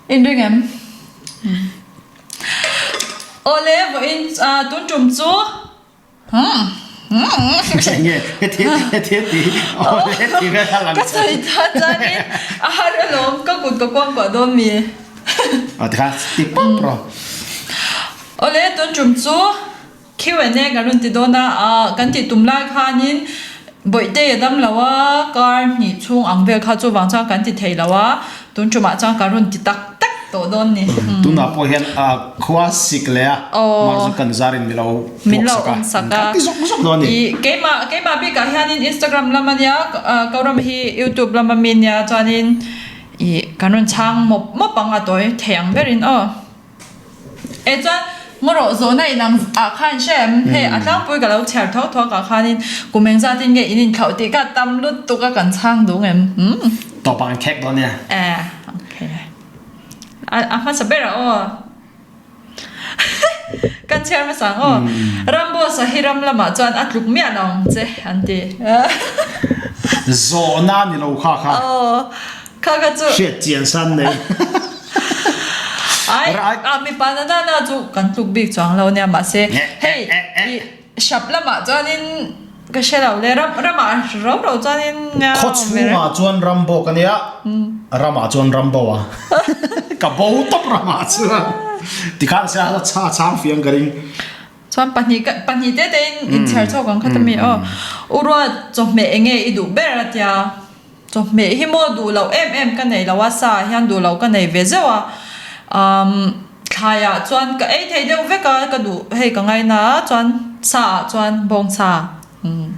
In ring em? Awle vawiin tun tum chu Ka sawi ta chuanin a har alawm ka kut ka kuang kuah dawn mi. Awle tun tum chu Q&A kan rawn ti dawn a, kan tih tum lai khanin Bawihtei a dam lo a, kar hnih chhung ang vel kha chuvang chuan kan ti thei lo a, tun tumah chuan kan rawn ti tak tak tawh dawn ni. Tunah pawh hian khua sik leh a mar chu kan zar in milo puak sak a, kan ti zawk zawk dawn a ni. Keimah keimah bikah hianin Instagram lam a nia, Koram hi YouTube lam a mi nia chuanin ih kan rawn chhang mawp mawp ang a tawi thei ang berin aw. E chuan ngaw zawhna inang ah khan hre em? Hei a tlangpui ka lo chhiar tho tho ah khanin kum eng zatin nge in inthlauh tih kha tam lutuk a kan chhang dung em? Umm. Tawp ah kan khek dawn nia. E okay. A a hmasa ber ah aw. Kan chhiar hmasa ang aw. Ramboss a hi ram lamah chuan a tluk miah lo ang che an ti. Zawhna ni lo kha kha. Aw. Kha kha chu. Hriat chian san nei. Ai, a mipa na na na chu kan tluk bik chuang lo nia mahse hei i shap lamah chuanin ka hre lo le ram ramah ro ro chuanin nia Khaw chhungah chuan ram bawk a nia, ramah chuan ram bo a. Ka bo tawp ramah chuan. Tikhan se a chhang fiang ka ring. Chuan pahnih ka pahnih te te in inchher chhawk ang kha ta mi aw. U Ruat chawhmeh enge i duh ber a tia. Chawhmeh hi maw duh loh em em ka nei lo a, sa ah hian duh loh ka nei ve zeuh a. Umm thlai ah chuan ka ei thei deuh vek a, ka duh hei ka ngaina a, chuan sa ah chuan bawngsa umm.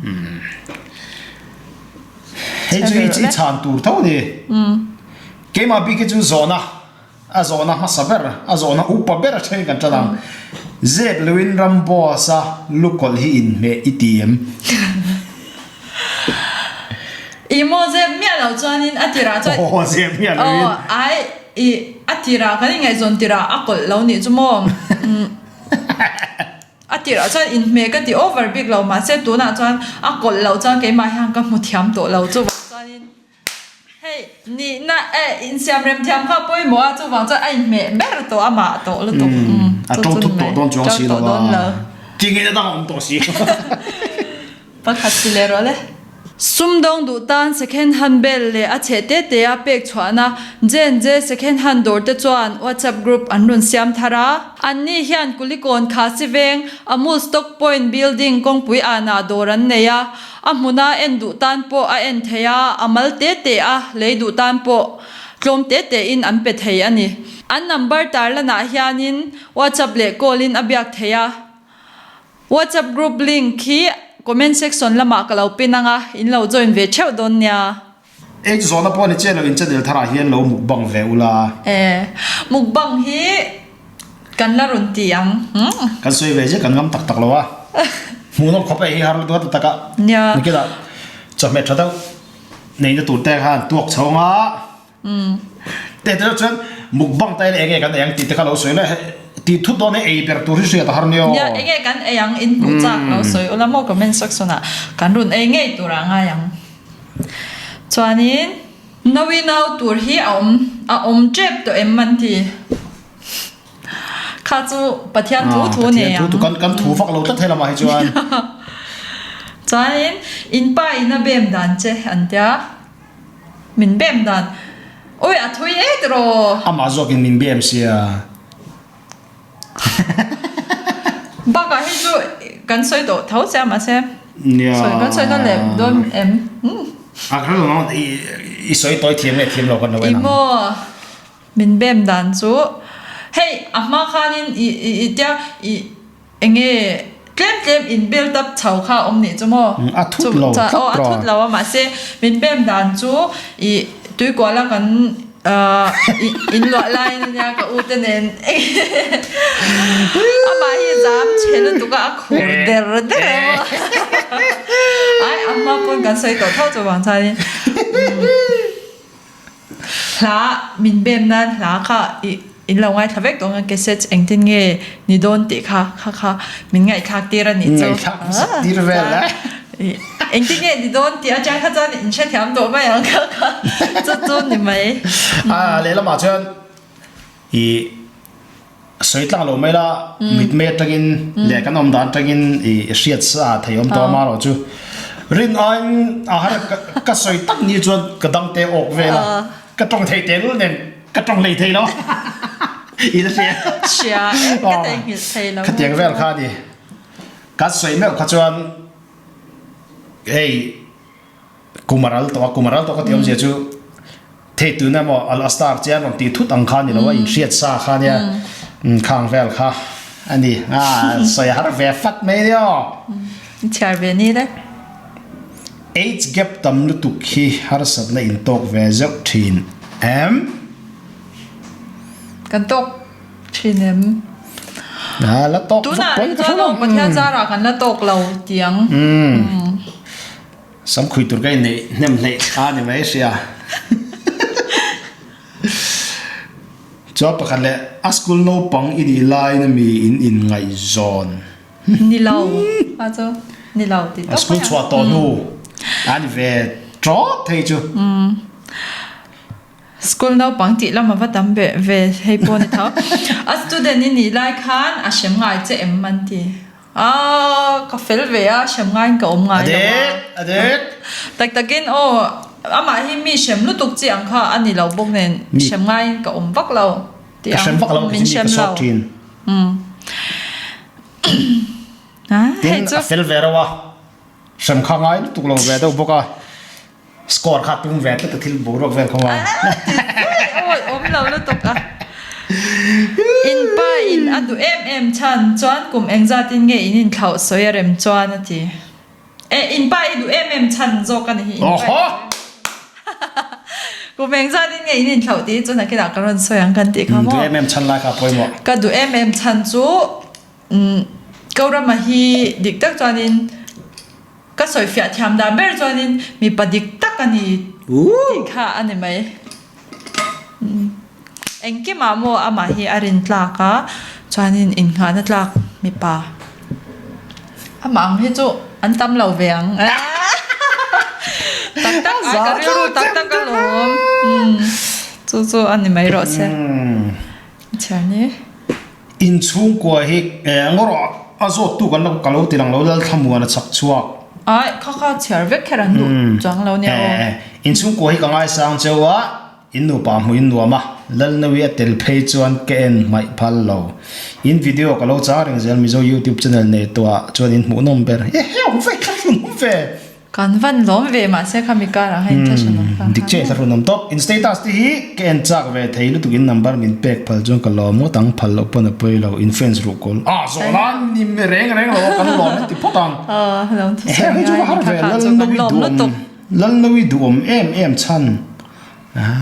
Hei chu i chhan tur tho a ni. Keimah bik hi chu zawhna A zawhna hmasa ber, a zawhna upa ber a then kan tan ang. Zep loin ram boss a lukawlh hi inhmeh i ti em? I maw zep miah loh chuanin a tirah chuan. Aw zep miah loin. Aw ai i a tirah kan ingaihzawn tirah a kawlh lo nih chu maw? A tirah chuan inhmeh ka ti over bik lo mahse tunah chuan a kawlh loh chuan keimah hian ka hmu thiam tawh lo chuvang chuanin. Hei, nihna eh insiam rem thiam kha pawimawh a, chuvang chuan a inhmeh ber tawh a mah tawh lutuk. Umm, a to thut tawh dawn chuang si lo a, ti nge na dang a awm tawh si. Pakhat ti leh rawh le. Sumdawng duh tan second hand bel leh a chheh te te a pek chhuahna J&J second hand dawr te chuan WhatsApp group an rawn siam thar a. Anni hian Kulikawn Khasi veng Amul Stock Point building kawngpui anah dawr an nei a. A hmuna en duh tan pawh a en thei a, a mal te te a lei duh tan pawh tlawm te te in an pe thei a ni. An number tarlanah hianin WhatsApp leh call in a biak thei a. WhatsApp group link khi comment section lamah ka lo pin ang a, in lo join ve theuh dawn nia. Age zawhna pawh ni chiah lo in channel tharah hian lo mukbang ve ula. E, mukbang hi kan la rawn ti ang. Kan sawi ve zia kan ngam tak tak lo a. Hmuhnawm khawp e hi har lutuk a ta tak a. Nia. Nikila chawhmeh tha deuh neihna tur te khan tuak chho anga. Te te chuan mukbang ta ila enge kan ei ang tih te kha lo sawi la tih thut dawn hi ei ber tur hi hriat a har nia aw. Nia enge kan ei ang in hmuh chak lo sawi ula maw comment section ah kan rawn ei ngei tur ah ngai ang. Chuanin Nawi nau tur hi a awm a awm tep tawh em an ti. Kha chu Pathian thu thu nei ang. Pathian thu thu kan thu vak lo tlat helamah hi chuan. Chuanin in pa in a bem dan che an tia. Min bem dan. Ui a thui e tiraw. Amah zawkin min bem sia. Bakah hei chu kan sawi tawh tho che a mahse sawi kan sawi nawn leh dawn em? A kha lo i i sawi tawi thiam nge thiam lo kan lo en ang. I maw min bem dan chu hei a hma khanin i i i tia i enge tlem tlem in build up chho kha a awm nih chu maw? A thut lo tlat rawh. A thut lo a mahse min bem dan chu i tuikuala kan In luah laiin a nia ka u te nen amah hi zam chhe lutuk a a khur der der em a ai a hma pawn kan sawi tawh tho chuvang chuanin hla min bem nan hla kha ih in lo ngaithla vek tawh ang a cassette engtin nge ni dawn tih kha kha kha min ngaihthlak tir a nih chu ngaihthlak tir vel a Engtin nge ni dawn tih atang kha chuan in hrethiam tawh mai ang kha kha chu chu ni mai. A lehlamah chuan I sawi tlang lo mai la, mitmei atangin leh kan awm dan atangin i hriat sa thei awm tawh ama erawh chu rin aiin a har ka sawi tak ni chuan ka dang te awk vel a, ka tawng thei tehlul nen ka tawng hlei thei lo i la hria. Hria e, ka theihnghilh thei lo. Khatiang vel kha a ni. Kan sawi meuh kha chuan hei Kum a ral tawh a, kum a ral tawh ka tih awmzia chu thei tuna emaw a star che an rawn tih thut ang kha a ni lo a, inhriat sa kha nia khang vel kha a ni. A sawi har ve fat mai nia aw. Chhiar ve ni le. Age gap tam lutuk hi harsatna intawk ve zeuh thin em? Kan tawk thin em? A la tawk vak Tunah pawn ka chuan hre lo. aw Pathian zarah kan la tawk lo tiang. Samkhui tur ka inneih hnem hleih a ni mai hria. Chuan pakhat leh a school naupang i nih laiin a mi in inngaihzawn. Ni lo a chu ni lo ti tawp A school chhuah tawh hnu a ni ve tawp thei chu. School naupang tih lam a va tam ve ve hei pawh ni tho. A student i nih lai khan a hrem ngai che em an ti. Aaa ka fel ve a, hrem ngaiin ka awm ngai lo a. A dik, a dik. Tak takin aw, amah hi mi hrem lutuk chi ang kha a ni lo bawk nen hrem ngaiin ka awm vak lo tih Ka ang hrem vak lo min kei chu mi hrem ka lo. sawp thin. Umm. Hei Tin, chu. a fel ve reuh a, hrem kha ngai lutuk lo ve deuh bawk a. Score kha tum ve tlat a thil boruak vel kha maw. Awi awm lo lutuk a. In pa in a duh em em chhan chuan kum engzat in nge in inthlauh sawi a rem chuan a ti. E in pa i duh em em chhan zawk a ni hi in pa. Awhaw! Kum engzat in nge in inthlauh tih hi chu nakinah ka rawn sawi ang kan tih kha maw. Duh em em chhan lai kha a pawimawh. Ka duh em em chhan chu Korama hi dik tak chuanin Ka sawifiah thiam dan ber chuanin mipa dik tak a ni tih kha a ni mai. Engkimah maw amah hi a rin tlak a, chuanin innghahna tlak mipa amah ang hi chu an tam lo ve ang. Tak tak a, ka rilru tak tak alawm. Chu chu a ni mai rawh se. Chhiar ni. Inchhungkua hi eng erawh a zawttu kan lo ka lo ti lang lo Lalthlamuan a chak chhuak. Ai kha kha chhiar vek kher an duh chuang lo nia aw. Inchhungkua hi ka ngaisang cheu a, in nupa hmuh in nuam a, Lalnawi a tel phei chuan ka en hmaih phal lo. In video ka lo chang reng zel Mizo YouTube channel nei tuah chuan in hmuhnawm ber. Eheu vek kha hmuhnawm ve. Kan van lawm ve mahse khami karah khan inthlahrun awm kha. Dik chiah inthlahrun awm tawp. In status te hi ka en chak ve thei lutuk in number min pek phal chuan ka lawm ngawt ang phal loh pawn a pawi lo in fans ruh kawl ah zawh nan ni reng reng lo a kan lawm an ti phawt ang. Heng hi chu va har ve Lalnawi duhawm Lalnawi duhawm em em chhan.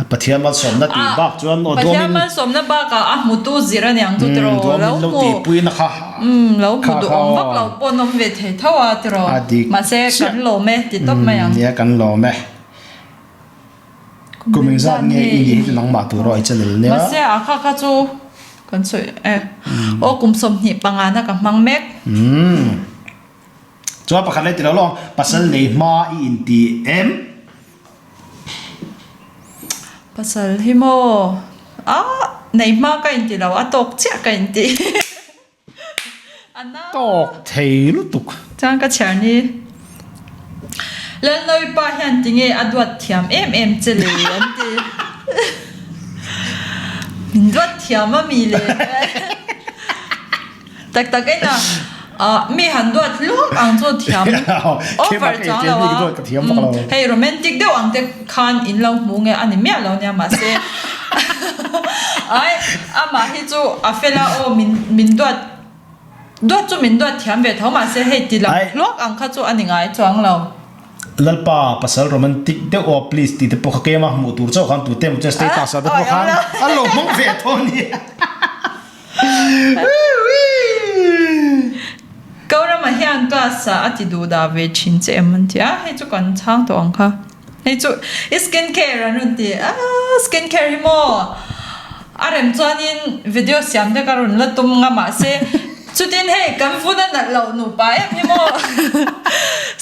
Pathian malsawmna tih bak chuan aw duamin. Pathian malsawmna bakah a hmutu zir a niang chu tiraw. Duamin lo tihpuina kha. Lo hmu duhawm vak lo pawh an awm ve thei tho a tiraw. Mahse kan lawm e ti tawp mai ang. Nia kan lawm e. Kum engzat nge i nih hi chu nangmah tur aw i channel nia. Mahse a kha kha chu kan sawi e. Aw kum 25 na ka hmang mek. Chuan pakhat leh ti lo lawng pasal nei hma i inti em? Pasal hi maw? Ah, nei hma ka inti lo, a tawk chiah ka inti. A na. Tawk thei lutuk. Chuan ka chhiar ni. Lalnawi pa hian tinge a duat thiam em em che le an ti. Min duat thiam a mi le. Tak tak en a, mi han duat luak ang chu thiam over chuang lo a, hei romantic deuh ang te khan in lo hmu nge a ni miah lo nia mahse ai amah hi chu a fel a aw min min duat duat chu min duat thiam ve tho mahse hei ti lang hluak ang kha chu a ni ngai chuang lo. Lalpa pasal romantic deuh aw please tih te pawh kha keimah hmuh tur chauh khan tute emaw chuan status ah te pawh khan an lo hmang ve tho a nia. Korama hian class ah a ti duh dah ve thin che em an ti a, hei chu kan chhang tawh ang kha. Hei chu i skin care an rawn ti a, skin care hi maw a rem chuanin video siam te ka rawn la tum nga mahse chutin hei kan vun a nalh loh nupa em hi maw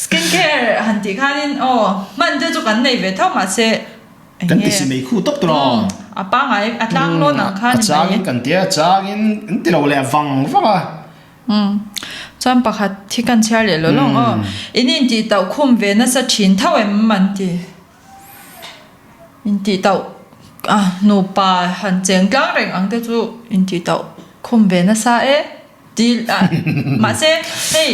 skin care han tih khanin aw hman te chu kan nei ve tho mahse Kan ti si mei khu tawp tur aw. A pangai a tlang lawn ang kha ni mai. A changin kan tia, a changin an ti lo leh vang vang a. Umm. Chuan pakhat hi kan chhiar leh lawlawng aw. In intih tauh khum ve nasa thin tho em an ti. Intih tauh a nupa han cheng tlang reng ang te chu intih tauh khum ve nasa e. Ti a mahse hei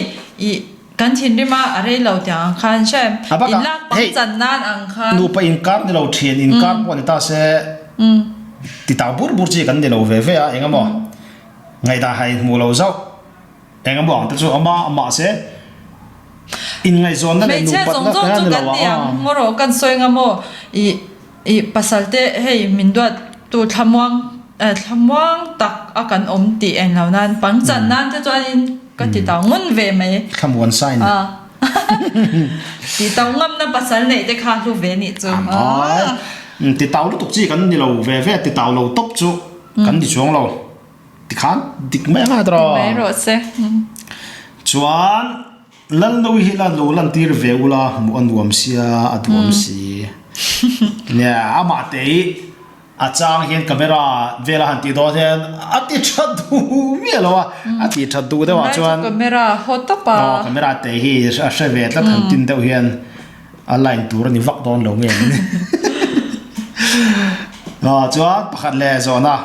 ih kan thinrim a a rei lo tiang ang khan hre in lak pang chan nan ang khan. Nupa inkar ni lo thian inkar pawh ni ta se ti tau bur bur chi kan ni lo ve ve a eng emaw ngaihdan ha inhmuh lo zauh eng emaw ang te chu a awm a mahse inngaihzawnna leh Hmeichhia nupat zawng na zawng te a chu ni kan lo ni a. ang maw rawh kan sawi nga maw ih Ih pasal te hei min duat tu thlamuang eh thlamuang tak a kan awm tih eng lo nan pangchan nan te chuanin ka ti tau ngun ve mai. Thlamuan sign. Ah ti tau ngam na pasal neih te kha hlu ve nih chu. Amai ti tau lutuk chi kan ni lo ve ve ti tau lo tawp chu kan ni chuang lo tikhan dik mai anga tawh. Dik mai rawh se. Chuan Lalno hi la lo lantir ve ula hmuh a nuam sia a duhawm si. Nia amah te hi a chang hian camera vela han tih dawn hian a ti tha duh miah lo a, a ti tha duh deuh ah chuan camera haw tawp a. Aw camera te hi a hre ve tlat han tin deuh hian a line tur a ni vak dawn lo nge ni. Aw chuan pakhat leh zawhna.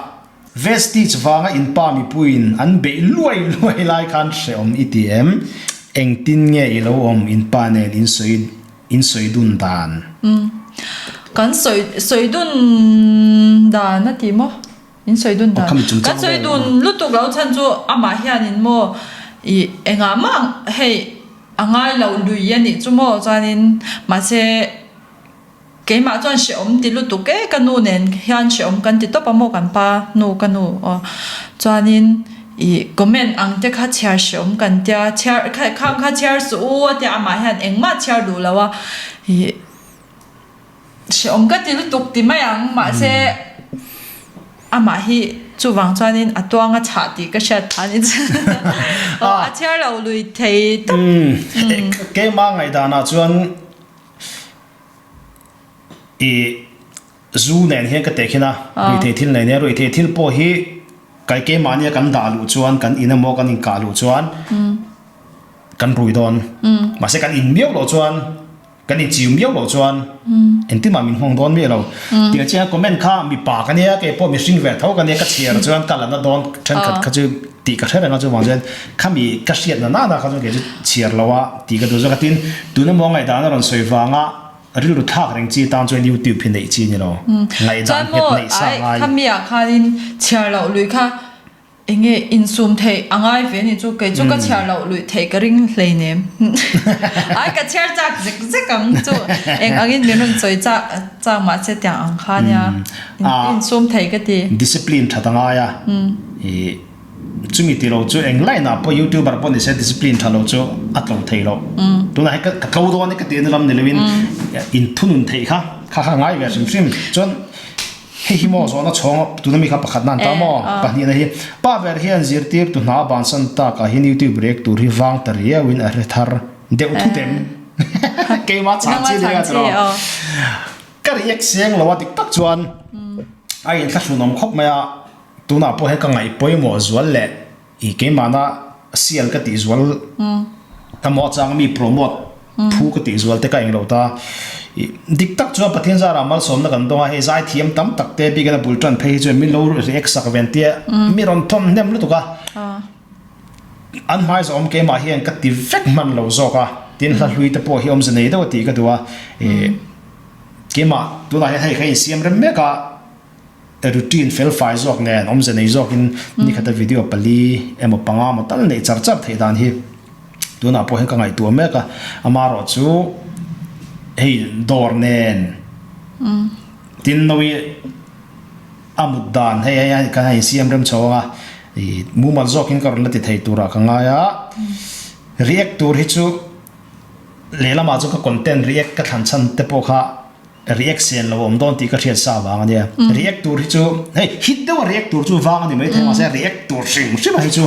Vestige vanga in pa mipuiin an beih luai luai lai khan hrehawm i ti em? Engtin nge i lo awm in pa nen in sawi in sawi dun dan? Umm. Kan sawi sawi dun dan a ti maw? In sawi dun dan. Kan sawi dun lutuk lo chhan chu amah hianin maw i engah mah hei a ngai lo lui a nih chu maw chuanin mahse Keimah chuan hrehawm ti lutuk e, ka nu nen hian hrehawm kan ti tawp a maw kan pa nu ka nu aw chuanin ih comment ang te kha chhiar hrehawm kan tia chhiar khang kha chhiar suh u a tia amah hian engmah chhiar duh lo a ih hrehawm ka ti lutuk ti mai ang mahse Amah hi chuvang chuanin a tuang a chhah tih ka hriat phah ni chu. Aw a chhiar lo lui thei tawp. Keimah ngaihdanah chuan I zu nen hian ka tehkhin a, ruihtheih thil nen hian ruihtheih thil pawh hi kai keimahnia kan dah luh chuan kan in emaw kan inkah luh chuan kan rui dawn. Mahse kan in miau loh chuan kan inchiu miau loh chuan engtin mah min nghawng dawn miah lo. Tiang chiah comment kha mipa ka nia keipawh mihring ve tho ka nia ka chhiar chuan ka la na dawn thenkhat kha chu tih ka hre reng a chuvang chuan khami ka hriatna nana kha chuan kei chu chhiar lo a tih ka duh zawk a tin tuna maw ngaihdan a rawn sawi vanga rilru thlak reng chi tan chuan youtube hi neih chi ni lo ngaihdan nghet neih sa ngai. Khami ah khanin chhiar loh lui kha enge insum theih a ngai ve ni chu kei chu ka chhiar loh lui theih ka ring hleinem ai ka chhiar chak zek zek ang chu eng angin min rawn sawi chak chak mahse tiang ang kha nia insum thei ka ti. Discipline that a ngai a i chumi tilo chu eng line ah pawh youtuber pawh nise discipline tha lo chu a tlo thei lo tunah hian ka tlo dawn e ka tih na lam ni loin inthunun theih kha kha kha ngai ve hrim hrim chuan hei hi maw zawhna chhawng tuna mi kha pakhat na an ta maw pahnihna hi pa ber hian zirtirtu hna bansan takah hian youtube react tur hi vang ta riau in a hre thar deuh thut em keimah chhan chi nia tiraw ka react seng lo a dik tak chuan a inthlahrunawm khawp mai a tunah pawh hian ka ngaih pawimawh zual leh i keimahna sial ka tih zual emaw chang mi promote thu ka tih zual te ka englo ta dik tak chuan Pathian zarah malsawmna kan dawng a hei zaithiam tam tak te bikin a bul tan phei hi chuan min lo react sak ven tia mi rawn thawm hnem lutuk a. An hmai zawm keimah hian ka ti vek hman lo zawk a, tin hla hlui te pawh hi awmze nei deuh a tih ka duh a, ih keimah tunah hian hei ka insiam rem mek a, routine fel fai zawk nen awmze nei zawkin nikhata video pali emaw panga emaw tal neih char char theih dan hi tunah pawh hian ka ngaihtuah mek a, amaherawh chu hei dawr nen tin nawi A mut dan hei hei kan han insiam rem chho ang a, ih mumal zawkin ka rawn la ti thei turah ka ngai a, react tur hi chu lehlamah chu ka content react ka thlan chhan te pawh kha react sen lo awm dawn tih ka hriat sa vang a nia, react tur hi chu hei hit deuh a react tur chu vang a ni maithei mahse react tur hrim hrim a hi chu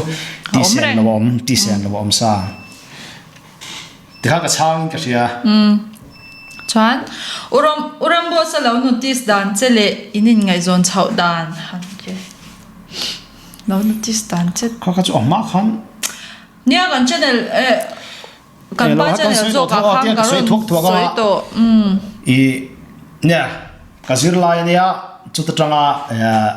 tih sen lo a awm tih sen lo a awm sa. Tikha ka chhang in ka hria. Chuan U Ram U Ramboss a lo notice dan che leh in inngaihzawn chhoh dan han che lo notice dan che. Kha kha chu a hma khan. Nia kan channel eh kan pa channel zawk ah khan ka rawn sawi tawh umm. I nia ka zirlai ania chuta tanga eh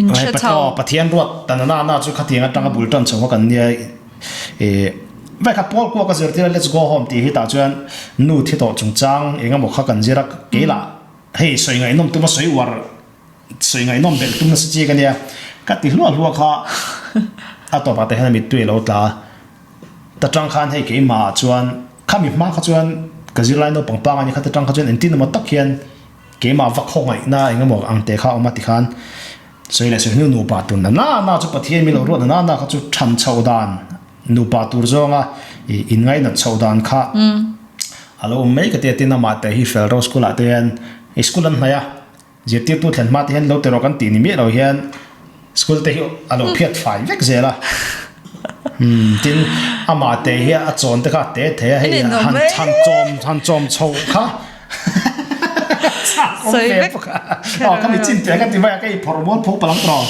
In hre chho. Pathian ruat tan na na chu khatiang atanga bul tan chho kha kan nia eh vai kha Paul kuak a zirtir a let's go home tih hi tah chuan nu thi tawh chungchang engemaw kha kan zir a keilah hei sawi ngaihnawm tuma sawi uar Sawi ngaihnawm belh tum nasa chiak a nia, ka ti hluah hluah kha a tawpah te hian a mittui a lo tla a, ta tang khan hei keimah ah chuan khami hma kha chuan ka zirlai naupang pang a ni kha ta tang kha chuan engtin emaw tak hian keimah va khawngaihna eng emaw ang te kha a awm a tikhan sawi leh sawi hnu nupa tur na na na chu Pathian mi lo ruat na na na kha chu than chhoh dan nupa tur zawnga ih inngainat chhoh dan kha a lo awm mai ka ti a tin amah te hi fel ro school ah te hian school an hnaih a. Zirtirtu thlen hma te hian lo ti rawh kan tih ni miah lo hian school te hi a lo phiat fai vek zel a. Umm tin amah te hi a chawn te kha a te thei a hei han han chawm han chawm chho kha chak awm ve bawk a. Aw ka mi chin teh ka ti mai a ka i phawrh mual pho palang tawh.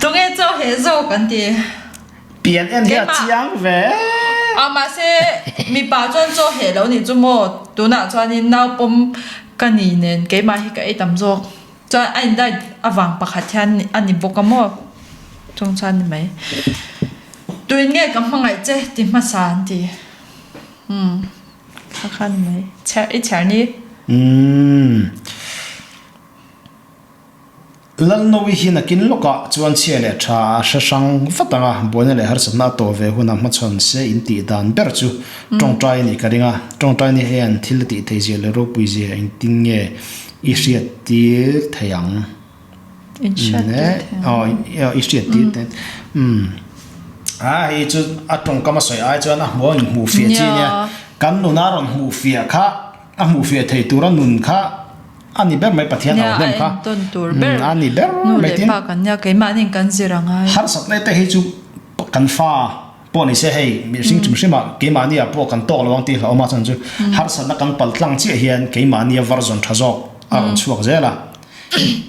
Tunge chaw heh zawk an ti. Pian en hi a chiang ve. A mahse mipa chuan chaw heh lo nih chu maw tunah chuanin nau pawm ka ni nen keimah hi ka ei tam zawk chuan a in diet avang pakhat hian a ni bawk a maw chung chuan ni mai tuin nge ka hmangaih che ti hmasa an ti umm kha kha ni mai chher i chher ni. Umm. Lalnovi hi nakin lawkah chuan chhia leh tha a hre hrang vat ang a, buaina leh harsatna a tawh ve hunah hmachhawn se in tih dan ber chu tawngtai a nih ka ring a. Tawngtai ni hian thil a tih theih zia leh ropui zia engtin nge i hriat tir thei ang? In hriat tir thei ang. Aw, i hriat tir thei. Umm. A hei chu a tawngkam a sawi ai chuan a hmuh a inhmuh fiah chi nia. Kan nuna rawn hmuh fiah kha a hmuh fiah thei tura nun kha A ni ber mai Pathian au hnem kha. Nia a entawn tur ber. A ni ber Nu mai leh tin. pa kan nia keimahni kan zir a ngai. Harsatna te hi chu kan fa pawh ni se hei mihring hrim hrim ah keimahni ah pawh kan tawk lo ang tih hlauhawm a chuan chu harsatna kan pal tlang chiah hian keimahni a version tha zawk a rawn chhuak zel a.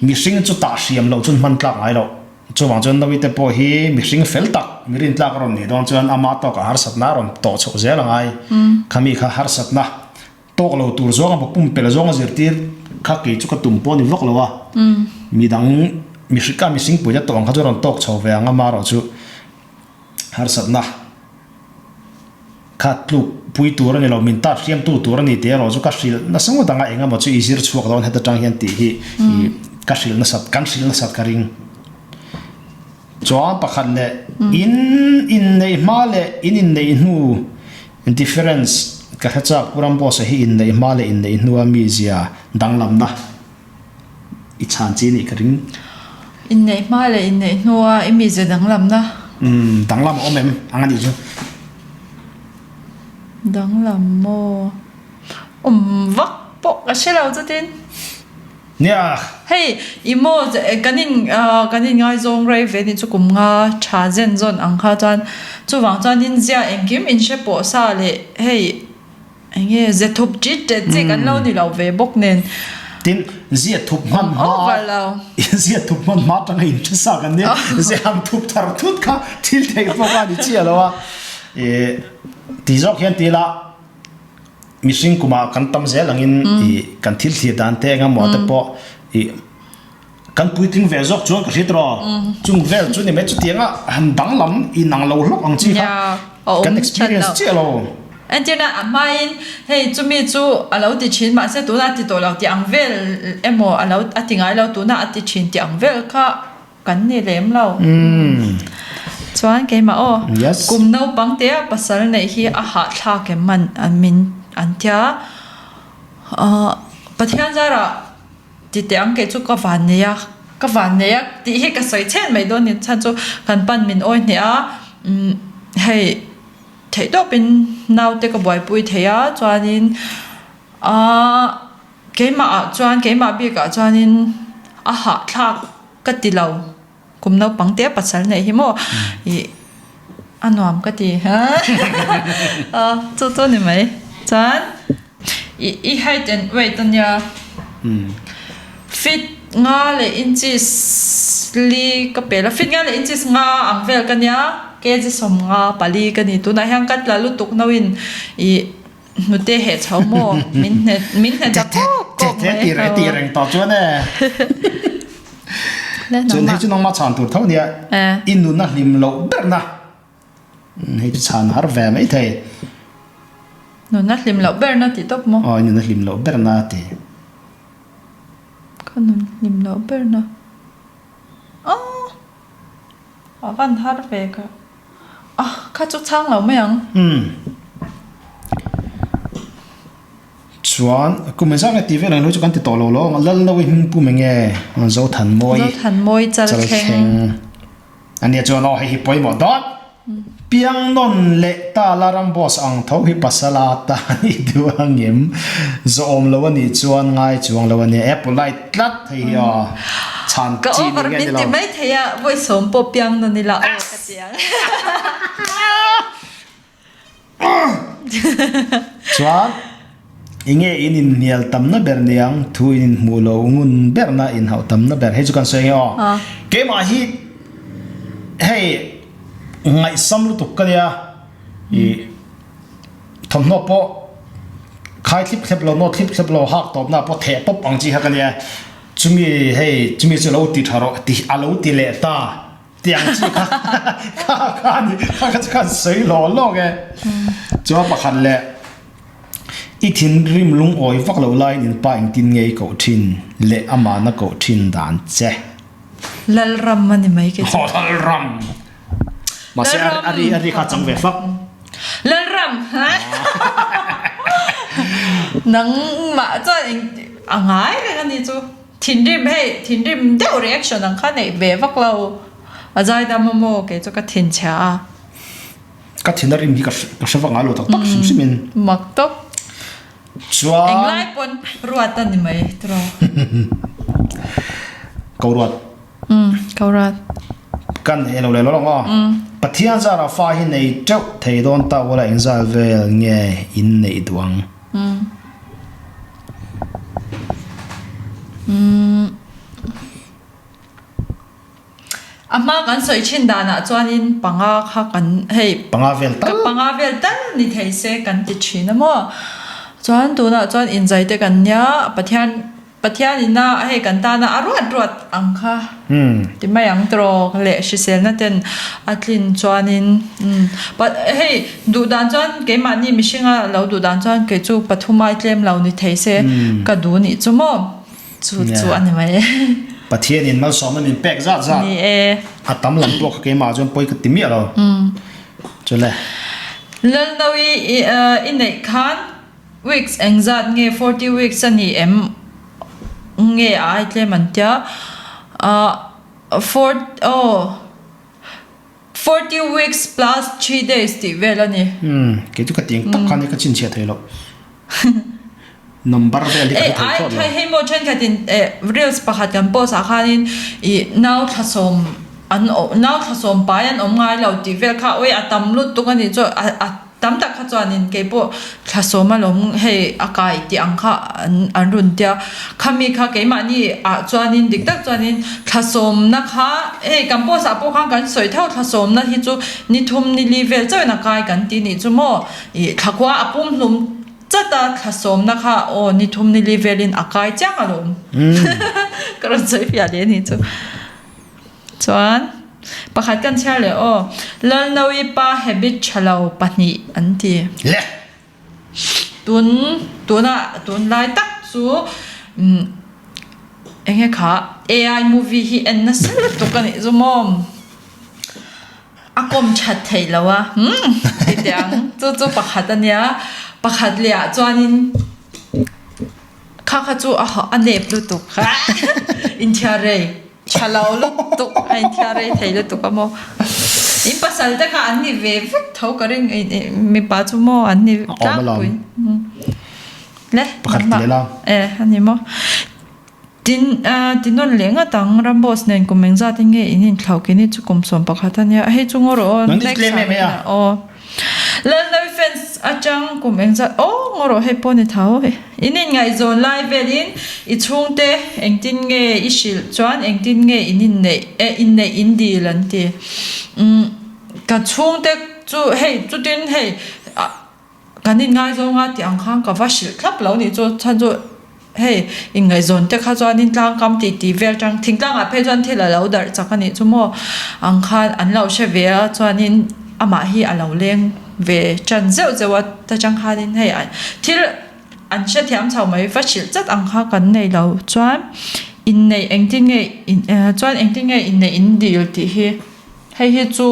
Mihring chu tah hriam loh chuan hman tlak ngai loh. Chuvang chuan Nawite pawh hi mihring fel tak mi rin tlak a rawn nih dawn chuan ama tawkah harsatna a rawn tawh chhoh zel a ngai. Khami kha harsatna Tawk lo tur zawng a bawk pumpelh zawng a zirtir kha kei chu ka tum pawh a ni vak lo a, midang mihring ka mihring puina tawh ang kha chu a rawn tawk chho ve ang a marawh chu harsatna kha tluk pui tur a ni lo, min tat hriam tu tur a ni tih erawh chu ka hrilh nasa ngawt ang a, eng emaw chu i zir chhuak dawn heta tang hian tih hi ka hrilh nasat kan hrilh nasat ka ring. Chuan pakhat leh in inneih hma leh in inneih hnu Difference, Ka hre chak Pu Ramboss-a hi inneih hma leh inneih hnua mizia danglamna i chhan chi nih ka ring. Inneih hma leh inneih hnua i mizia danglamna. Umm, danglam a awm em? Ang a nih chu. Danglam maw? Awm vak pawh ka hre lo chutin. Nia. Hei, i maw kan in kan in ngaizawng rei ve ni chu kum nga tha zen zawn ang kha chuan chuvang chuan in zia engkim in hre pawh sa leh hei eng nge ze thup tit tet chi kan lo ni lo ve bawk nen. Tin, zia thup hman hma zia thup hman hma atanga in hre sa kan nia, ze han thup thar thut kha thil theih pawh kha a ni chiah lo a, ti zawk hian ti ila. Mihring kumah kan tam zel angin i kan thil thlir dan te eng emaw te pawh i kan puitling ve zawk chuan ka hriat rawh. Chung vel chu ni mai chutianga han danglam inang lo hlawk ang chi kha kan experience chiah lo. Entirna a hmain hei chumi chu a lo ti thin mahse tunah a ti tawh lo tih ang vel emaw a lo a ti ngai lo tunah a ti thin tih ang vel kha Kan ni lem lo. Chuan keimah aw, kum naupang te a pasal neih hi a hahthlak em man min an tia. Pathian zarah ti teh ang kei chu ka van nei a, ka van nei a tih hi ka sawi chhen mai dawn ni chhan chu kan pan min awi hneh a, hei theihtawpin naute ka buaipui thei a chuanin ahh keimah ah chuan keimah bikah chuanin a hahthlak. Ka ti lo, kum naupang te pasal neih hi maw ih A nuam ka ti. Chu chu ni mai. Chuan i i height and weight ania. Feet nga leh inches li ka pel a. Feet nga leh inches nga ang vel ka nia. Kg 54 ka ni. Tunah hian ka tla lutuk nauin i hnute heh chho maw min hne min hne ta kawk kawk mai. Tete tih tih reng tawh chuan e. Chuan hei chu nangmah chhan tur tho nia. I nun a hlim loh berna. Hei chu chhan har ve mai thei. Nun a hlim loh berna tih tawp maw? Aw i nun a hlim loh berna ti. Ka nun hlim loh berna. Aw a van har ve ka. A kha chu chhang lo mai ang. Umm. Chuan kum engzat nge tih vel ang lo chu kan ti tawh lo lo ang. Lalnawi hming pum eng nge? Zothanmawi. Zothanmawi Chalthleng. Ania chuan aw hei hi pawimawh dawt. Piang nawn leh ta la ram boss ang tho hi pasal a tan i duh angem? Zawhawm lo a nih chuan ngai chuang lo a nia e polite tlat hei hi aw chhan Ka chi ni over nge min ni lo. ti mai thei a, vawi sawm pawh piang nawn ila aw ka ti ang. Chuan enge in inhnial tamna ber niang thu in inhmuh lo ngun berna inhauh tamna ber hei chu kan sawi ange aw. Keimah hi hei ngaihsam lutuk ka nia ih thawmhnaw pawh khai thlip thlep lo nawt thlip thlep lo hak tawpna pawh theh pawp ang chi kha ka nia chumi hei chumi chu lo ti tha rawh ti a lo ti leh ta. Tiang chi kha kha kha ni kha kha chu khan sawi hlawh hlawk e. Chuan pakhat leh i thinrim lungawi vak loh laiin in pa engtin nge i koh thin leh amahna koh thin dan che. Lalram a ni mai kei chu. Aw Lalram. Mahse a ri a ri kha chang ve fak. Lalram ha. Nangmah chuan eng a ngai reng a ni chu. Thinrim hei thinrim deuh reaction ang kha neih ve vak lo a zaidam a maw kei chu ka thin chhia a. Ka thin a rim hi ka hre vak ngai lo tak tak hrim hrim in. Mak tawp. Chuan. Englai pawn ruat a ni mai tiraw. Ko ruat. Umm ko ruat. Kan ei lo leh lo ang aw. Pathian zarah fa hi nei teuh thei dawn ta ula engzal vel nge in neih duh ang. A hma kan sawi thin danah chuanin panga kha kan hei panga vel tal panga vel tal ni thei se kan ti thin a maw chuan tunah chuan inzai te kan nia Pathian Pathian ina hei kan tana a ruat ruat ang kha ti mai ang tawk leh hriselna ten a tlin chuanin hei duh dan chuan keimahni mihringa lo duh dan chuan kei chu pathum ai tlem lo ni thei se ka duh nih chu maw chu chu a ni mai e. Pathianin malsawmna min pek zat zat Ni e. A tam lam pawh kha keimah chuan pawi ka ti miah lo chule. Lalnawi i neih khan Weeks engzat nge 40 weeks a ni em nge a ai tlem an tia ah fort aw 40 weeks plus 3 days tih vel a ni. Umm kei chu ka ti eng tak khan hi ka chhinchhiah thei loh number vel hi ka hre thei thlawt lo. Hei maw thenkhatin eh reels pakhat kan post ah khanin ih nau thlasawm an nau thlasawm pai an awm ngai lo tih vel kha awi a tam lutuk a nih chu a Tam tak kha chuanin kei pawh thlasawm alawm hei a kai tih ang kha an an rawn tia. Khami kha keimahni ah chuanin dik tak chuanin thlasawmna kha hei kan post ah pawh khan kan sawi tho thlasawmna hi chu ni thum ni li vel chauhin a kai kan ti nih chu maw ih thlakhua a pum hlum chat a thlasawmna kha aw ni thum ni li velin a kai chiang alawm ka rawn sawi fiah leh anih chu. Chuan pakhat kan chhiar leh aw, Lalnawi pa habit tha lo pahnih an ti. Le! Tun tunah tunlai tak chu umm enge kha AI movie hi en nasa lutuk a nih chu maw? A kawm that theih lo a umm ti teh ang chu chu pakhat a nia pakhat leh ah chuanin kha kha chu a a nep lutuk inthiar rei. Tha lo lutuk a inthiar rei thei lutuk a maw? In pasal te kha an ni ve vek tho ka ring mipa chu maw an ni tlangpui. Le Pakhat ti leh la. E a ni maw? Tin, ti nawn leh ngat ang, Ramboss nen kum engzat in nge in inthlauh kini chu kum 11 a nia, hei chu ngaw rawh aw, next ah kan dah aw. Lalnawi fans atang kum engzat aw ngaw rawh hei pawh ni tho. In inngaihzawn lai velin i chhungte engtin nge i hrilh chuan engtin nge in inneih eh inneih in dil an ti. Umm ka chhungte chu hei chutin hei ah Kan inngaizawng a tih ang khan ka va hrilh thlap lo nih chu chhan chu hei inngaihzawn te kha chuanin tlangkam tih tih vel tang thingtlangah phei chuan thil a lo darh chak a nih chu maw ang khan an lo hre ve a chuanin amah hi a lo leng ve tan zeuh zeuh a ta chang khanin hei thil an hrethiam chho mai va hrilh chat ang kha kan nei lo chuan inneih engtin nge chuan engtin nge inneih in dil tih hi hei hi chu.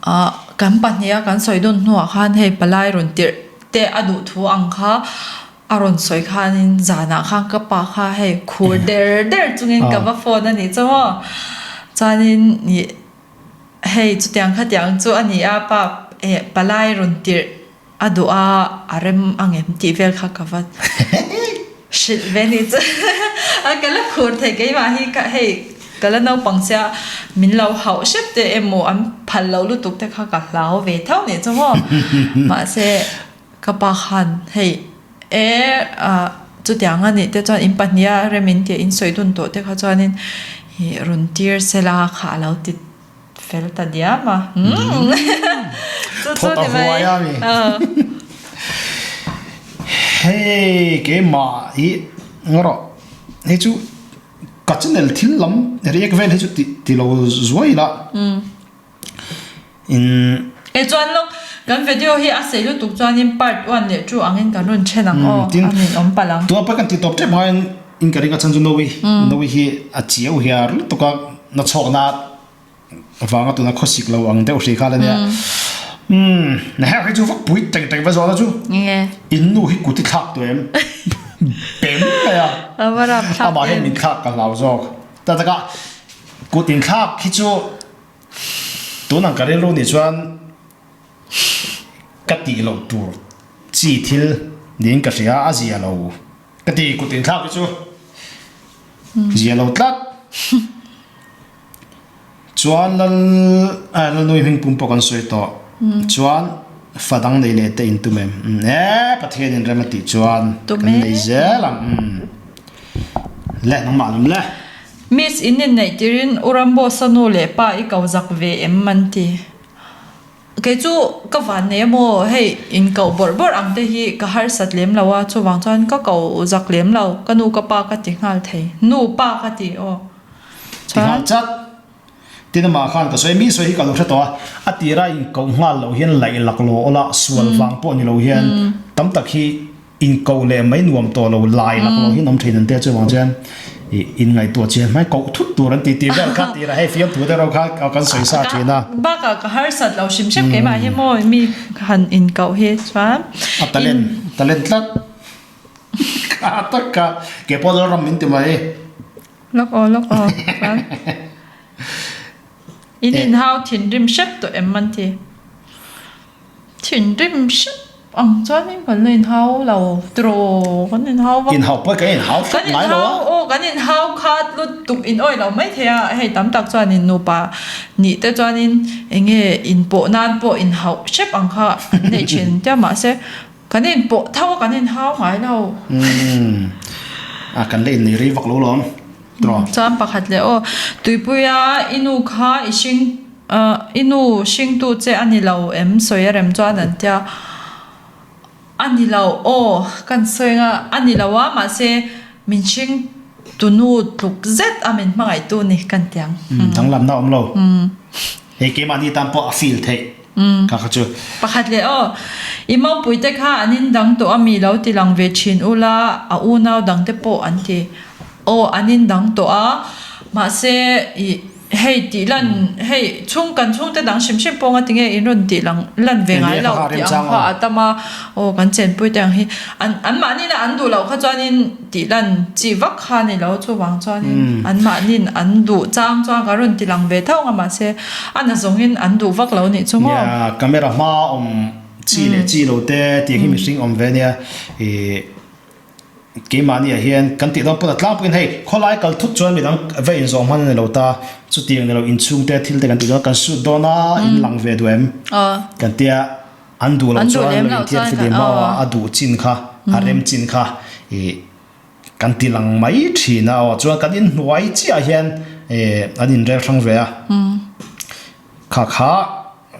Ah kan pahniha kan sawi dawn hnuah khan hei palai rawn tirh te a duh thu ang kha a rawn sawi khanin zanah khan ka pa kha hei khur der der chungin ka va phone a nih chu maw chuanin ih hei chutiang khatiang chu a ni a pa eh palai rawn tirh A duh a, a rem ang em tih vel kha ka va hrilh ve ni chu. A ka la khur thei keimah hi ka hei ka la naupang sia min lo hauh hrep te emaw an phal lo lutuk te kha ka hlau ve tho nih chu maw. Mahse ka pa khan hei e ah chutiang a nih te chuan in pahniha rem in tih in sawi dun tawh te kha chuanin ih rawn tir sela kha a lo ti Fel ta diam a. Chu chu ni mai. Hei keimah hi ngarawh hei chu ka channel thil lam react vel hi chu ti ti lo zuai la. In E chuan lawk kan video hi a sei lutuk chuanin part 1 leh 2 angin kan rawn then ang aw a min awm palh ang. Tuna pawh kan ti tawp tep ngaiin in ka ring a chan chu Novi Novi hi a chiau hiar lutuk a na chhawk na vanga tuna khawsik lo ang deuh hri kha la nia umm na her hi chu vak pui teng teng va zawh na chu in nu hi kut i thlak tu em pem mai a amah hian min thlak ka hlau zawk ta taka kut in thlak hi chu tunang ka rilru nih chuan ka tih loh tur chi thil niin ka hria a zia lo ka ti kut in thlak hi chu zia lo tlat. Chuan Lal eh Lalnui hming pum pawh kan sawi tawh. Chuan fa dang nei leh te in tum em? Eh Pathian in rem a tih chuan kan nei zel ang. Le nangmah lam le. Miss in inneih tirin U Ramboss-a nu leh pa i ko zak ve em an ti. Kei chu ka van nei amaw hei in koh bawrh bawrh ang te hi ka harsat lem lo a chuvang chuan ka ko zak lem lo ka nu ka pa ka ti nghal thei nu pa ka ti aw Ti nghal chat. Tin amah khan ka sawi mi sawi hi ka lo hre tawh a, a tira in koh nghal loh hian laih lak lo awla sual vang pawh ni lo hian tam tak hi in koh leh mai nuam tawh lo lai lak lo hian awm thin an tia chuvang chuan ih in ngaihtuah chian hmai koh thut tur an ti tih vel kha tira hei fiamthu te erawh kha kan sawi sa thin a. Bakah ka harsat lo hrim hrim keimah hi maw mi han in koh hi chuan A talent talent tlat kha tak kha keipawh Lalram min ti mai. Lawk aw lawk aw chuan in inhau thinrim hrep tawh em an ti. Thinrim hrep ang chuanin kan la inhau lo tiraw kan inhau vak. Inhau pawh kan inhau thlap ngai lo a. Aw kan inhau khat lutuk in awih lo mai thei a hei tam tak chuanin nupa nih te chuanin eng nge inpawh nan pawh inhauh hrep ang kha an neih thin tia mahse Kan in pawh tho a kan in hau ngai lo. Umm a kan la innei rei vak lo lawm tawh. Chuan pakhat leh aw Tuipuia i nu kha i hring i nu hringtu che a ni lo em sawi a rem chuan an tia a ni lo aw kan sawi anga a ni lo a mahse min hring tu nu tluk zet a min hmangaihtu ni kan tiang. Danglamna awm lo. Hei keimahni tan pawh a feel theih kha kha chu. Pakhat leh aw, i mopui te kha an in dang tawh a mi lo ti lang ve thin ula a unau dang te pawh an ti. Aw an in dang tawh a, mahse i hei tih lan hei chhung kan chhungte dang hrim hrim pawh nga tinge in rawn tih lang lan ve ngai lo tih ang kha a tam a, aw kan chenpui te ang hi an an mahni na an duh loh kha chuanin Tih lan chi vak kha ni lo chuvang chuanin anmahniin an duh chang chuan ka rawn ti lang ve tho ang a mahse a na zawngin an duh vak lo nih chu maw. Nia camera hma awm chi leh chi lo te tih hi mihring awm ve nia ih Keimahniah hian kan tih dawn pawn a tlangpuiin hei khawlai kal thut chuan midang va inzawh hman a ni lo ta, chutiang ni lo inchhungte thil te kan tih dawn kan shoot dawn a, in lang ve duh em? Kan tia an duh loh chuan lo inthiar fihlim a a duh chin kha a rem chin kha ih kan ti lang mai thin a aw chuan kan inhnuai chiah hian ih an inrel hrang ve a kha kha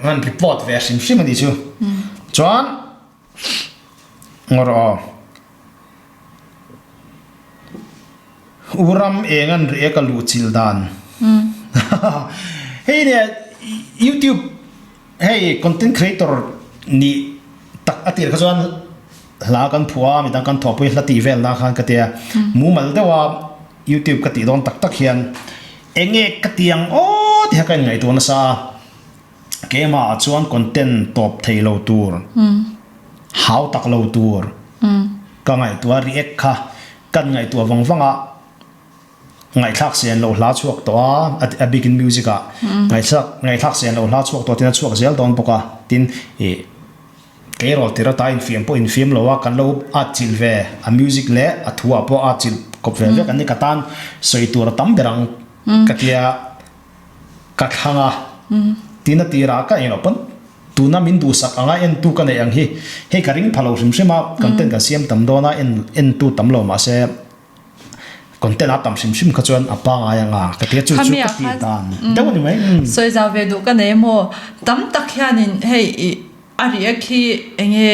an report ve hrim hrim a nih chu chuan. Ngawr aw. U ram eng an reh ka luh chilh dan. Hei nia YouTube hei content creator nih tak a tir kha chuan hla kan phuah a midang kan thawhpui hla tih vel na khan ka tia mumal deuh a YouTube ka tih dawn tak tak hian enge ka ti ang aw tih kha ka inngaihtuah nasa a. Keimah ah chuan content tawp thei lo tur, hau tak lo tur ka ngaihtuah a, react kha kan ngaihtuah vang vang a, ngaihthlak sen loh hla chhuak tawh a, a bikin music ah ngaihthlak ngaihthlak sen loh hla chhuak tawh tin a chhuak zel dawn bawk a, tin ih keirawl tir ata infiam pawh infiam lo a, kan lo atchilh ve a music leh a thu ah pawh atchilh kawp ve vek an ni ka tan sawi tur a tam ber ang ka tia. Ka thlang a, tin a tirah ka englo pawn tuna min duhsak anga entu ka neih ang hi hei ka ring pha lo hrim hrim a, content kan siam tam dawn a, en entu tam lo mahse content a tam hrim hrim kha chuan a pangai anga ka tia chu chu ka tih dan deuh a ni mai. Sawi zau ve duh ka nei emaw tam tak hianin hei ih a react hi enge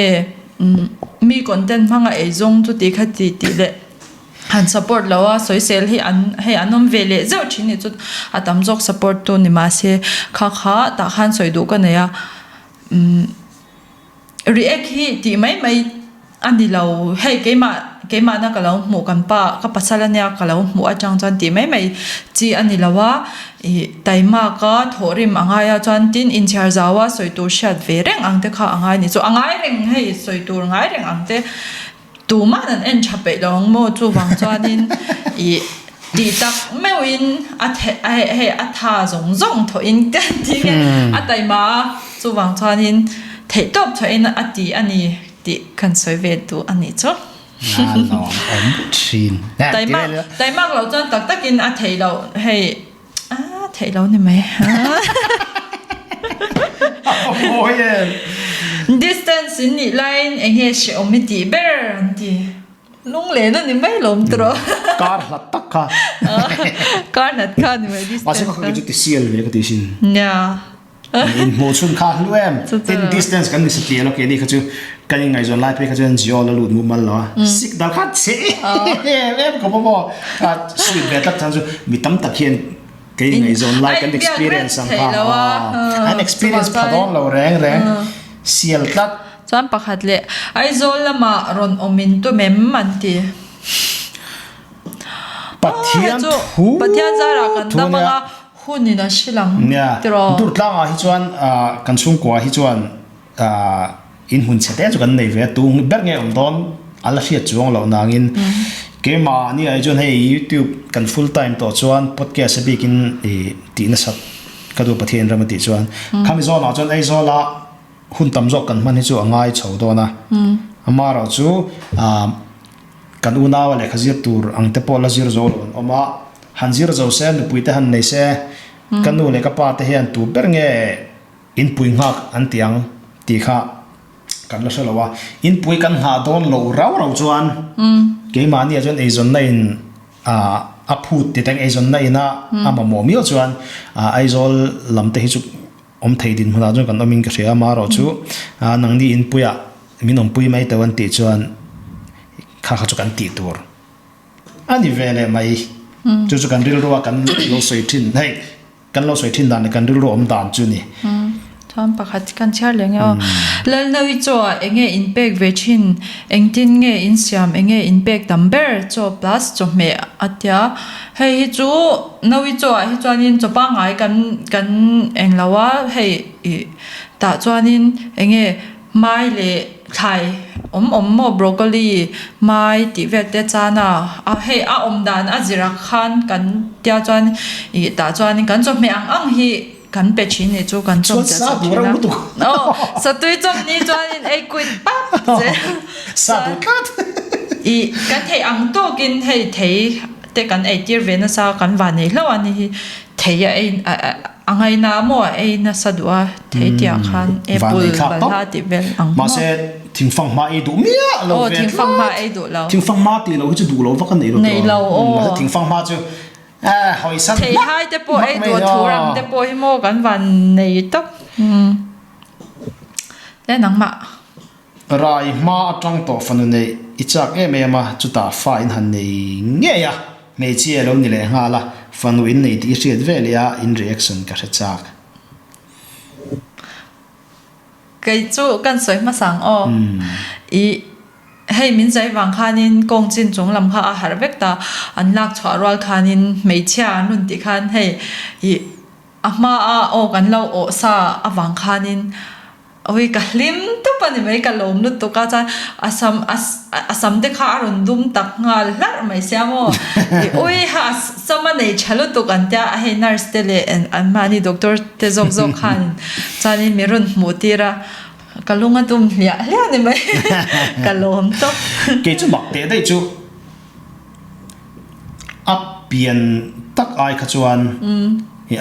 mi content hmanga eizawng chu tih kha ti tih leh. Han support lo a, sawisel hi an hei an awm ve leh zeuh thin nih chu a tam zawk support tu ni mahse kha kha tah khan sawi duh ka nei a umm react hi tih mai mai a ni lo hei keimah keimahna ka lo hmuh kan pa ka pasal ania ka lo hmuh atang chuan tih mai mai chi a ni lo a ih taimak a thawhrim a ngai a chuan tin inchhiar zau a sawi tur hriat ve reng ang te kha a ngai ni chu a ngai reng hei sawi tur ngai reng ang te. Tuman an en tha peih lo ang maw? Chuvang chuanin ih tih tak meuhin a the hei a tha zawng zawng thawhin ka ti nge a taima a, chuvang chuanin theihtawp thawhin a ti a ni tih kan sawi ve duh a nih chu. A lawm awm thin. Taima taimak loh chuan tak takin a theih loh hei. A theih lo ni mai. Mawi em. Distance in nih laiin eng nge hrehawm i tih ber an ti. Lunglen a ni mai lawm tawh. Kar hlat tak kha. Kar hlat kha ni mai distance. Mahse ka kha chu ti sial ve ka ti sin. Nia. In hmuh chhun kha hlu em. Tin distance kan ni satliah lo keini kha chu kan inngaihzawn lai phei kha chuan Jio la lut mumal lo a. Signal kha chhe em em khawp a maw. Sweet ve tlat chan chu mi tam tak hian kan inngaihzawn lai kan experience ang kha. An experience pha dawn lo reng reng. Sial tlat. Chuan pakhat leh Aizawl lamah rawn awm in tum em an ti. Pathian thu Pathian zarah kan dam anga. Hun in a hrilh ang Nia, tiraw? Durtlangah hi chuan kan chhungkua hi chuan in hmun chhe te chu kan nei ve a, tu ber nge awm dawn a la hriat chuang loh nangin keimah nia hi chuan hei youtube kan full time tawh chuan podcast a bikin i tih nasat ka duh Pathian ram a tih chuan khami zawnah chuan Aizawla hun tam zawk kan hman hi chu a ngai chho dawn a, amaherawhchu Kan unaua lehkha zir tur ang te pawh la zir zo lo an awm a, han zir zo se, nupui te han nei se, ka nu leh ka pa te hian tu ber nge inpui nghak an ti ang tih kha kan la hre lo a, inpui kan nghah dawn loh rau rau chuan keimahniah chuan eizawnna in a phut ti teng eizawnna ina a mamawh miau chuan Aizawl lam te hi chu Awm thei dinhmunah chuan kan awmin ka hria a, amaherawhchu nangni inpuiah min awmpui mai teuh an tih chuan kha kha chu kan tih tur a ni ve leh mai. Chu chu kan rilrua kan lo sawi thin, hei kan lo sawi thin dan leh kan rilru awm dan chu ni. Chuan pakhat kan chhiar leh nge aw. Lalnawi chaw ah enge in pek ve thin, engtin nge in siam enge in pek tam ber chaw plus chawhmeh a tia. Hei hi chu Nawi chaw ah hi chuanin chaw pangngai kan kan eng lo a, hei ih tah chuanin eng nge mai leh thlai awm awm maw broccoli mai tih vel te chan a, a hei a awm dan a zir ah khan kan tia chuan ih tah chuanin kan chawhmeh ang ang hi kan pe thin nih chu kan chawm tel chawp thin a, aw satui chawp ni chuanin ei kuit pap zel sa duh tlat. I kan theih ang tawkin hei thei te kan ei tir ve nasa kan van nei hlauh a ni hi thei a ei a ngaina maw a ei nasa duh a thei tih ah khan apple balhla tih vel ang maw. Mahse thingfang hma ei duh miah lo ve tlat. Thingfang hma ei duh lo. Thingfang hma tih lo hi chu duh lo vak a nei lo tawh. Nei lo aw. Mahse thingfang hma chu hawi san hmak. Theihai te pawh ei duh a thur ang te pawh hi maw kan van nei tawp. Le nangmah. Rai hma atang tawh fanu neih i chak em em a, chutah fa in han nei ngei a, hmeichhia a lo ni leh nghal a, fanu in nei tih i hriat ve leh a, in reaction ka hre chak. Kei chu kan sawi hmasa ang aw. I hei min zai vang khanin kawng chin chung lam kha a harh vek ta, an lak chhuah rual khanin hmeichhia an rawn tih khan hei i a hma a aw kan lo awh sa avang khanin Awi ka hlim tawp a ni mai, ka lawm lutuk a, chuan a sam a sam te kha a rawn dum tak nghal hlarh mai sia maw, i ui ha a sam a nei tha lutuk an tia a, hei nurse te leh an mahni doctor te zawk zawk khan chuanin mi rawn hmuh tir a, ka lung a dum hliah hliah a ni mai, ka lawm tawp. Kei chu mak teh daih chu a pian tak ai kha chuan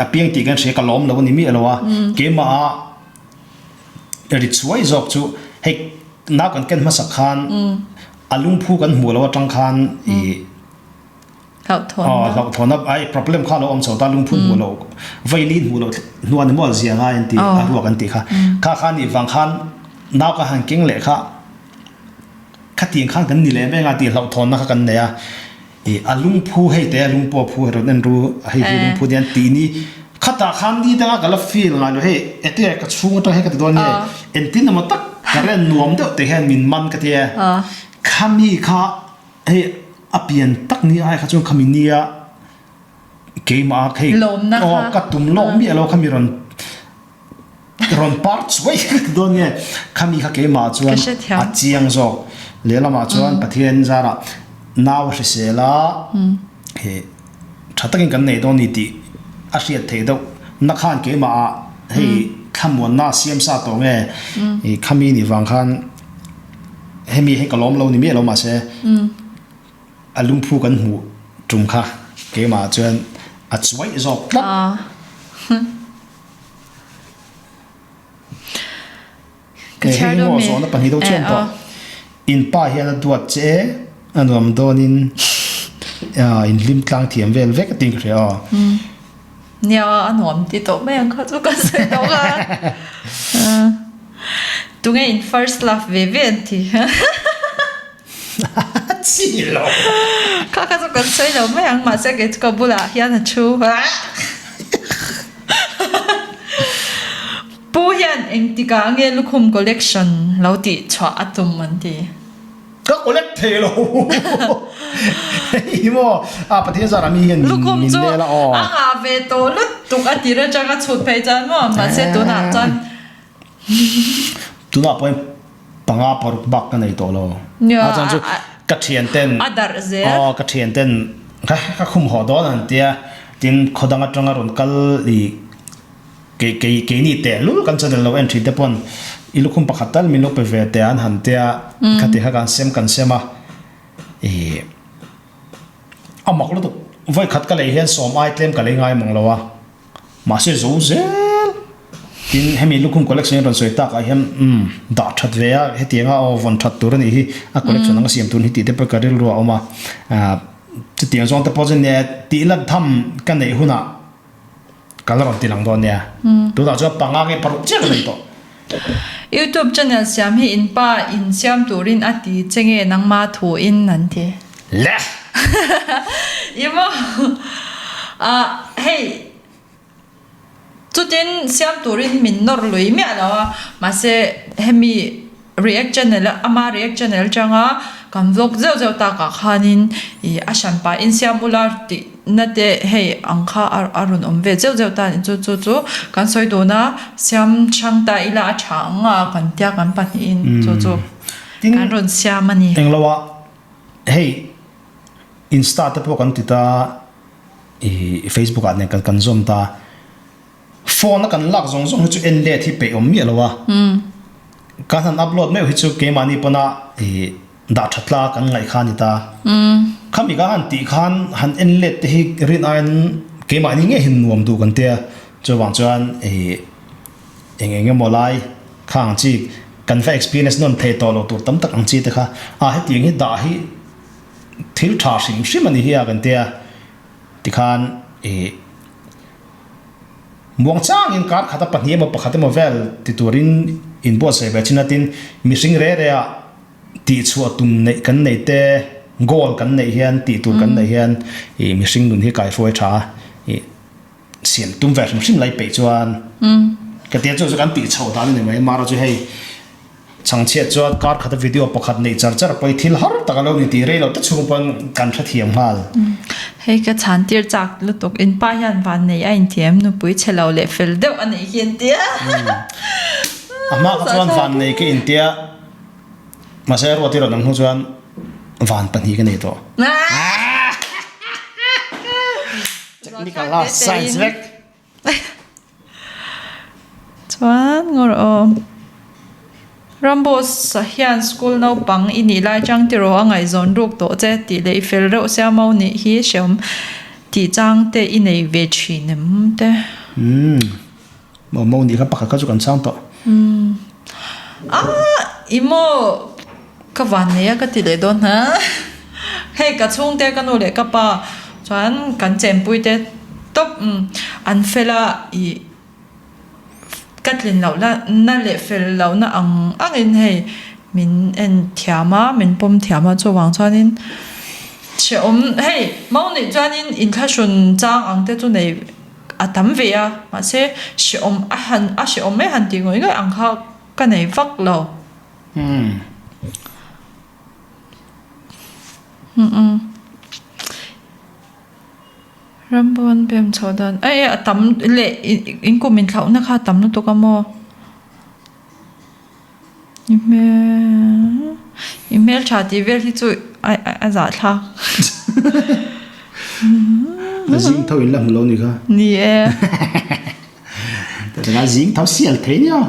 a piang tih kan hria ka lawm lo a ni miah lo a, keimah a. Ri chuai zawk chu hei nau kan ken hmasak khan a lungphu kan hmuh lo atang khan i hlauhthawnna ai problem kha lo awm chho ta lungphu hmuh lo vailin hmuh lo hnuan emaw a zia ngai an ti a ruak an tih kha kha kha nih vang khan nau ka han keng leh kha khatiang khan kan ni leh em em a tih hlauhthawnna kha kan nei a. I a lungphu hei te a lungpawh a phu rawn en ru hei hi lungphu nia tih ni khatah khan ni danga ka la feel ngai lo hei ete ka chhung atang hei ka ti dawn nge engtin emaw tak ka ren nuam deuh te hian min man ka tia khami kha hei a pian tak ni ai kha chuan khami nia keimah hei aw ka tum lawk miah lo khami rawn Rawn par chuai ka ti dawn nge khami kha keimah chuan a chiang zawk lehlamah chuan Pathian zarah nau a hrisel a he tha takin kan nei dawn ni tih a hriat theih deuh na khan keimah ah hei thlamuanna a siam sa tawh nge khami nih vang khan hemi hei ka lawm lo ni miah lo mahse A lungphu kan hmuh tum kha keimah chuan a chuaih zawk tlat. Ka chhiar dawn mi? Zawhna pahnih deuh chuan tawh. In pa hian a duat che e, a nuam dawnin in hlim tlang thiam vel vek a tiin ka hria aw. Nia, a nuam ti tawh mai ang kha chu ka sawi tawh a. Tunge in first love ve ve an ti. Chi lo. Kha kha chu kan sawi lo mai ang mahse kei chu ka bulah hian a thu. Pu hian engtikah nge lukhum collection lo tih chhuah a tum an ti. Ka collect thei lo. Hei maw a Pathian zarah mi hian min Lukhum chu nel a aw. a ngah ve tawh lutuk a tir atang a chhut phei chuan maw mahse tunah chuan Tunah pawhin panga paruk bak ka nei tawh lo. Nia, A chuan chu ka thian ten a darh zel. Aw ka thian ten ka ka khum haw dawn an tia tin khaw dang atanga rawn kal i kei kei keini teh lul kan channel lo en thin te pawn i lukhum pakhat tal min lo pe ve teh an han tia khati kha kan sem kan sem a i a mak lutuk vawi khat ka lei hian sawm ai tlem ka lei ngai mang lo a. Mahse zo zel tin hemi lukhum collection hi rawn sawi tak ah hian umm dah that ve a hetianga aw vawn that tur a nih hi a collection anga siam tur hi tih te pawh ka rilru a awm a ah chutiang zawng te pawh chu nia tih lan tham ka neih hunah ka la rawn ti lang dawn nia tunah chuan panga nge paruk chiah ka nei tawh. Youtube channel siam hi in pa in siam turin a ti che nge nangma thu in an ti. Le! I maw? Ah, hei, chutin siam turin min nawr lui miah lo a, mahse hemi react channel a, ama react channel atanga kan vlog zeuh zeuh takah khanin ih a hran pah in siam ula tih na te hei ang kha a rawn awm ve zeuh zeuh ta a ni chu chu chu kan sawi dun a, siam hrang ta ila a tha ang a kan tia kan pahnihin chu chu kan rawn siam a ni. Englo ah Hei insta te pawh kan ti ta i facebook ah nen kan kan zawm ta phone a kan lak zawng zawng hi chu en let hi peih awm miah lo a kan han upload meuh hi chu keimahni pawna i Dah tha tla kan ngaih kha a ni ta. Khami ka han tih khan han en let te hi rin aiin keimahni ngei hian nuam duh kan tia. Chuvang chuan ih eng eng emaw lai kha ang chi kan va experience nawn thei tawh lo tur tam tak ang chi te kha a hetiang hi dah hi thil tha hrim hrim a ni hi a kan tia. Tikhan ih muang changin kar khata pahnih emaw pakhat emaw vel ti turin inbuatsaih ve chin a tin mihring re re ah Tihchhuah tum neih kan neih te, goal kan neih hian, tih tur kan neih hian ih mihring nun hi kaihruai tha a, ih siam tum ve hrim hrim lai peih chuan ka tia chu chu kan tih chhoh dan a ni mai. Mara chu hei chhangchhiat chuan kar khata video pakhat neih char char pawh hi thil har tak a lo ni tih rei lo te chhung pawn kan hrethiam nghal. Hei ka chhan tir chak lutuk, in pa hian vannei a inthiam nupui chhe lo leh fel deuh a nih hi an tia. A hma kha chuan vannei ka intia. Mahse ruat i rawn awm hnu chuan van pahnih ka nei tawh. Technical a science vek. Chuan ngawr aw. Ramboss hian school naupang i nih lai chang tiraw a ngaihzawn ruk tawh che tih leh i fel reuh sia mo nih hi hreawm tih chang te i nei ve thin em te. Umm. Maw maw nih kha pakhat kha chu kan chhang tawh. Umm ah i maw ka van nei a ka ti leh dawn ha hei ka chhungte ka nu leh ka pa chuan kan chenpui te tawp umm an fel a ih ka tlin loh na na leh fel loh na ang ang in hei min en thiam a min pawm thiam a chuvang chuanin hrehawm hei mau nih chuanin inthlahrun chang ang te chu nei. A tam ve a, mahse hrehawm a han a hrehawm mai han tih ngawih ngawih ang kha ka nei vak lo. Umm. Umm. Rambo an bem chhoh dan ai a tam leh in kum in thlauhna kha a tam lutuk a maw? I hmel i hmel tha tih vel hi chu a a zahthlak. A zing tho in la hmu lo ni kha. Ni e. Tah zing tho sial thei nia.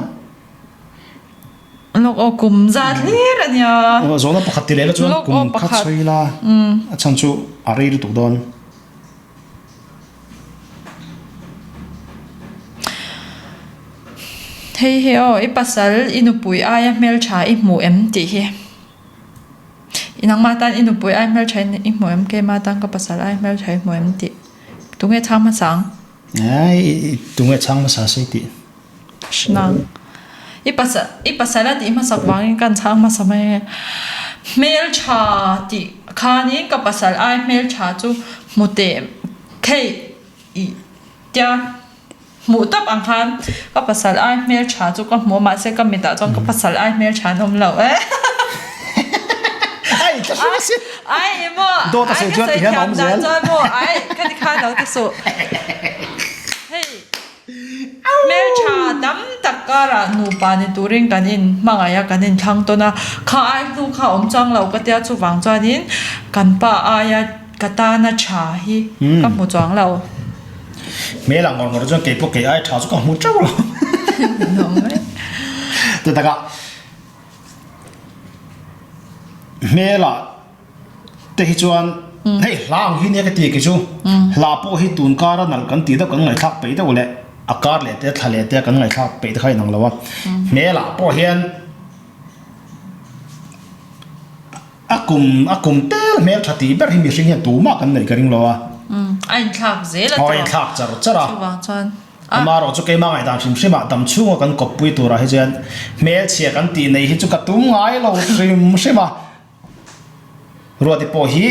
Lawk aw kum zat hlir a nia. Aw zawhna pakhat ti leh la chuan kum kha chhui la a chhan chu a rei lutuk dawn. Hei hi aw, i pasal i nupui aia hmeltha i hmu em tih hi. I nangmah tan i nupui aia hmeltha i hmu em, keimah tan ka pasal aia hmeltha i hmu em tih. Tunge chhang hmasa ang? Ai, tunge chhang hmasa sei tih. Hrinang. I pasal, i pasal a tih hmasak vangin kan chhang hmasa mai ange. Hmeltha tih khanin ka pasal ai hmeltha chu hmu teh theih i tia hmuh tawp ang khan ka pasal ai hmeltha chu ka hmu a mahse ka mitah chuan ka pasal ai hmeltha an awm lo e. Ai ka hria si. Ai emaw Dawt a ai sawi ka chuan sawi ti hian a thiam awm dan zel. chuan maw ai khati khan lo ti suh. Hei. Hmeltha tam tak karah nupa ni turin kan in hmangaih a, kan in thlang tawn a, kha ai hnu kha awm chuang lo ka tia chuvang chuanin kan pa aia ka tana tha hi ka hmu chuang lo. Hmel ang ngawr ngawr chuan keipawh kei ai tha chu ka hmu teuh lo. Ti takah hmelah te hi chuan hei hla ang hi nia ka ti kei chu hla pawh hi tun kara nalh kan tih deuh kan ngaihthlak peih deuh leh a kar leh te thla leh te kan ngaihthlak peih te kha inang lo a hmelah pawh hian a kum a kum tel hmel tha tih ber hi mihring hian tumah kan neih ka ring lo a a inthlak zel a a inthlak char char a chuvang chuan Amaherawh chu keimah ngaihdan hrim hrimah dam chhunga kan kawppui turah hi chuan hmelchhia kan tih nei hi chu ka tum ngai lo hrim hrim a. Ruati pawh hi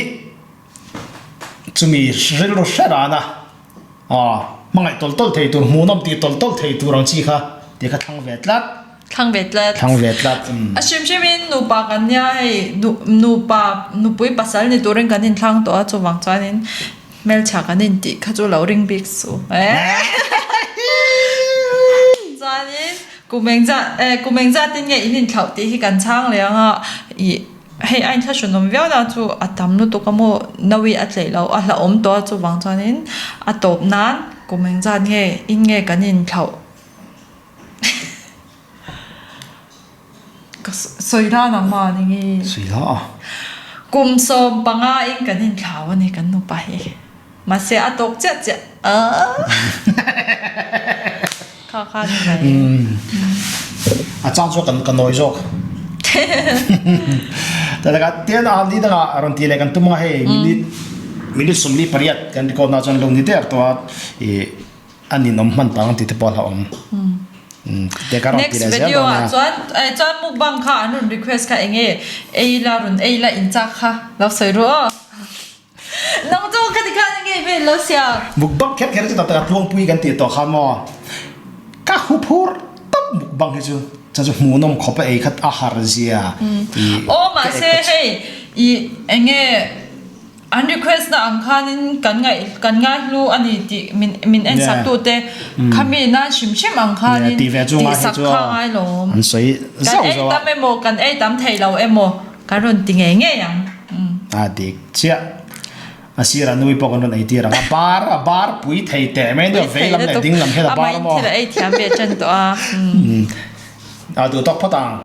chumi rilru hre rana hmangaih tawlh tawlh thei tur, hmuhnawm tih tawlh tawlh thei tur ang chi kha tih kha thlang ve tlat. Thlang ve tlat. Thlang ve tlat. A hrim hrimin nupa kan nia hei nupa nupui pasal ni turin kan inthlang tawh a chuvang chuanin hmelchha kan intih kha chu lo ring bik suh. Chuanin Kum engzat eh kum engzatin nge in inthlauh tih hi kan chhang leh ang a, ih hei a inthlahrun awm viau na chu a tam lutuk a maw nawi a tleih loh a hlauhawm tawh a chuvang chuanin a tawp nan kum engzat nge in nge kan inthlauh ka. Sawi la nangmah ni nge? Sawi la a. Kum 15 in kan inthlau a ni kan nupa hi. Mahse a tawk chiah chiah a. Kha kha ni mai. A chang chu kan ka nawi zawk. Tadaka tian a ni danga rawn ti leh kan tum anga hei minute minute 48 kan record na chuan lo ni der tawh a i a ninawm hman pang tih te pawh a hlauhawm. Next video ah chuan chuan mukbang kha an rawn request kha enge ei la rawn ei la in chak kha lo sawi ru aw. Nang chu khati khan enge i vel lo sia. Mukbang kher kher chu tak tak a tluangpui kan tih tawh khan maw ka huphur tawp mukbang hi chu chuan chu hmuhnawm khawp a ei kha a har zia i Aw mahse hei i enge An request na ang khanin kan ngaih kan ngaihlu a ni tih min min en sak tu te khami nan hrim hrim ang khanin tihsak kha ngai lawm. Kan ei tam emaw kan ei tam thei lo emaw kan rawn ti ngei ngei ang. A dik chiah. A sirah nui pawh kan rawn ei tir ang. A bar a bar pui thei teh mai nia vei lam leh ding lam hian a bar maw. Amah in thil a ei thiam ve tan tawh a. A duh tawk phawt ang.